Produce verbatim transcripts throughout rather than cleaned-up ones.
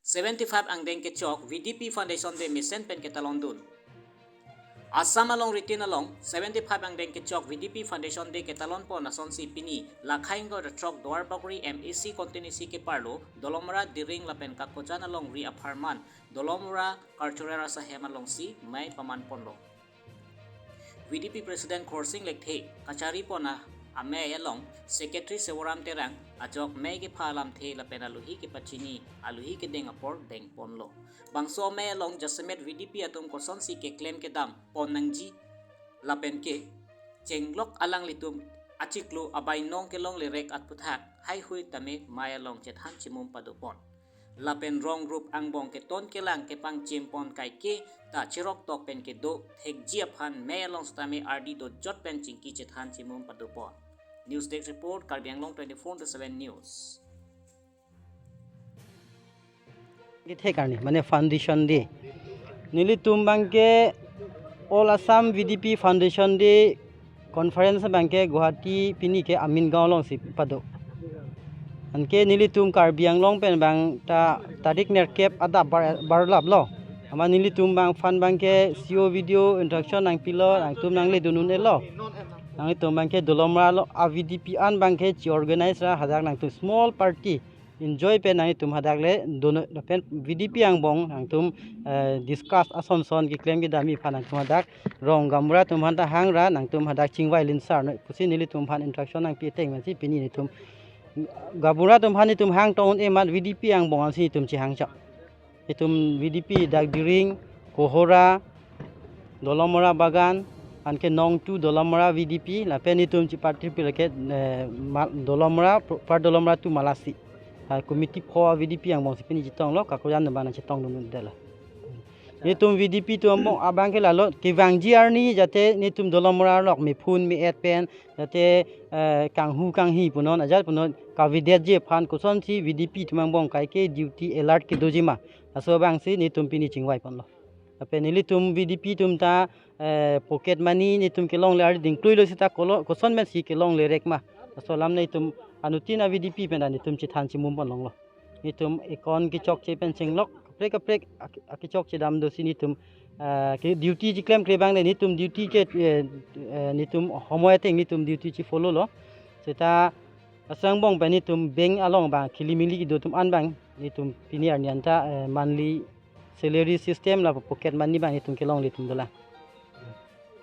Seventy-five angdeng kechok V D P Foundation Day mesen pen ketalon dun. Assam along ritin along seventy-five angdeng kechok V D P Foundation Day ketalon pon asonsi pini Lakhaing Gor Throk Duar Bagori M A C constituency keparlo Dolamara, Diring lapen Kakojan alongri apharman Dolamara Cultural Asahem alongsi mei paman ponlo. V D P President Khorsing Lekthe kachari pon a amei along Secretary Sewaram Terang ajok mei kepha alamthe lapen aluhi kepachini aluhi kedeng apor deng ponlo. Bangso amei along jasemet V D P atum kosonsi keklem kedam pon nangji lapen ke chenglok alanglitum achiklo abainong kelonglerek aputhak haihui tame mei along chethan chimum pado pon. Lapen rong rup angbong keton kelang kepangchim pon kaike ta cherok tok pen kedo thekji aphan mei along setame ardi dojot pen chingki chethan chimum pado pon. News Desk Report, Karbi Anglong twenty-four into seven News. Kethek arni, mane Foundation Day. Nelitum abangke All Assam V D P Foundation Day Conference abangke Guwahati pini ke Amin Gaon alongsi pado. Anke nelitum Karbi Anglong pen abang ta tarik nerkep adap bar, barlaplo. Amat nelitum abang fund abangke C O video introduction nangpilo, nangtum nangle dun un-elo. Nanglitum abangke Dolamara along a V D P an abangke chi organize ra hadak nangtum small party enjoy pen nanglitum hadak le dun lapen V D P angbong nangtum, eh, discuss ason son keklem kedamji aphan nangtum hadak rong gaonbura atum aphan ta hang ra nangtum hadak chingvai linsar noi pusi nelitum aphan instruction nangpi ateng amatsi pini nelitum gaonbura atum aphan nelitum hang tong un-e amat V D P angbong ansi nelitum chehang chok. Nelitum V D P dak Diring, Kohora, Dolamara Bagan, anke Nongtu Dolamara V D P, lapen nelitum chiparty pi lake, eh, Ma-, Dolamara, Upper Dolamara to Malasi. Ha, committee pho V D P angbongsi pini chetonglo, Kakojan abang nangchetong dun un-edetlo. Nelitum V D P atum angbong abangke lalo, kevangji arni jate nelitum Dolamara along mephun me-et pen, jate, eh, kanghu kanghi punon, ajat punon, kavedetji aphan kosonsi V D P atum angbong kaike duty alert kedoji ma. Laso abangsi nelitum pini chingvai ponlo. Lapen nelitum V D P atum ta, eh, pocket money nelitum kelongle ardi dingkluilo seta kolo-, koson pensi kelonglerek ma. Laso alam nelitum anuttin a V D P pen ta nelitum chethan chimum pon longlo. Nelitum account kechokche pen chenglok kaprek kaprek ak-, akechokche dam dosi nelitum, eh, ke duty chiklemkle abang le nelitum duty ke, eh, eh, nelitum homoi ateng nelitum duty chi follow lo. Seta laso angbong pen nelitum bank along abang khilimili kedo atum an abang nelitum pini arni anta, eh, monthly salary system lapen pocket money abang nelitum kelongle atum dolang.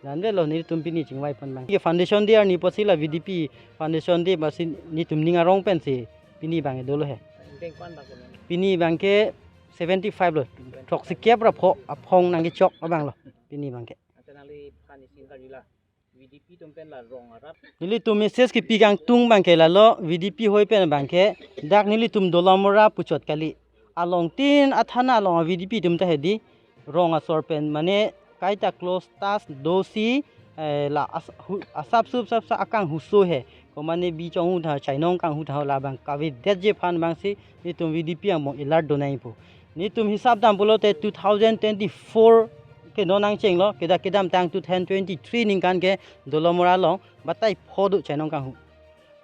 Jan avelo nelitum pini chingvai pon abang. Ke Foundation Day arni pusi la V D P Foundation Day pusi nelitum ning arong pensi pini abang dolo he. Bank ko-an abang ko-an? Pini abangke seventy-five lo. Throksikep ra pho aphong nangkechok abang lo. Pini abangke. Ante nangli phan isi kali la V D P atum pen la rong arat. Nelitum message kepi kangtung abangke lalo V D P hoi pen abangke dak nelitum Dolamara puchot kali. Along tin athana along V D P atum ta hedi rong asor pen mane kaita close tas dosi, eh, la as-, hu-, asap sup sap sa akanghu so he. Ko mane bi chonghu tha chainong kanghu tha la abang kavedetji aphan abangsi nelitum V D P angbong alert donai pu. Nelitum hisap dam pulote two thousand twenty-four ke non nangchenglo, kedak kedamtang two thousand twenty-three ningkan ke Dolamara along batai pho do chainong kanghu.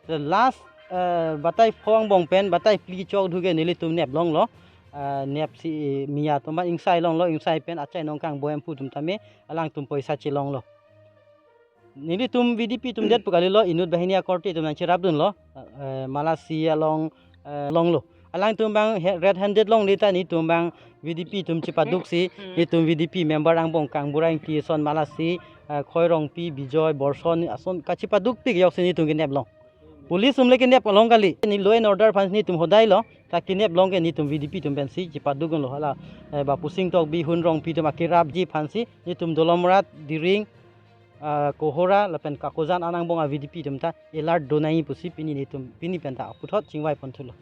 The last, eh, batai pho angbong pen batai phli chok dhu ke nelitum nep longlo. Eh, nepsi miya atum ingsai longlo, ingsai pen achainong kangbo emphu atum tame alangtum poisa chelonglo. Nelitum V D P atum det pu kalilo, inut banghini akorte atum nangcherap dunlo, eh, Malasi along, eh, longlo. Alangtum abang he-, red handed longle ta nelitum abang V D P atum chepaduksi, nelitum V D P member angbong Kangbura Ingti ason Malasi, eh, Khoi Rongpi, Bijoy, Borson ason kachepadukpik ajoksi nelitum kenep long. Police atum le kenep along kali. Ne law and order aphan nelitum hodai lo. Ta kenep long ke nelitum V D P atum pensi chepaduk lo hala, eh, Bapusing Tokbi, Hun Rongpi atum akerapji aphansi nelitum Dolamara, Diring, ah, Kohora lapen Kakojan an angbong a V D P atum ta alert donai pusi pini nelitum pini pen ta aputhot chingvai pon thulo.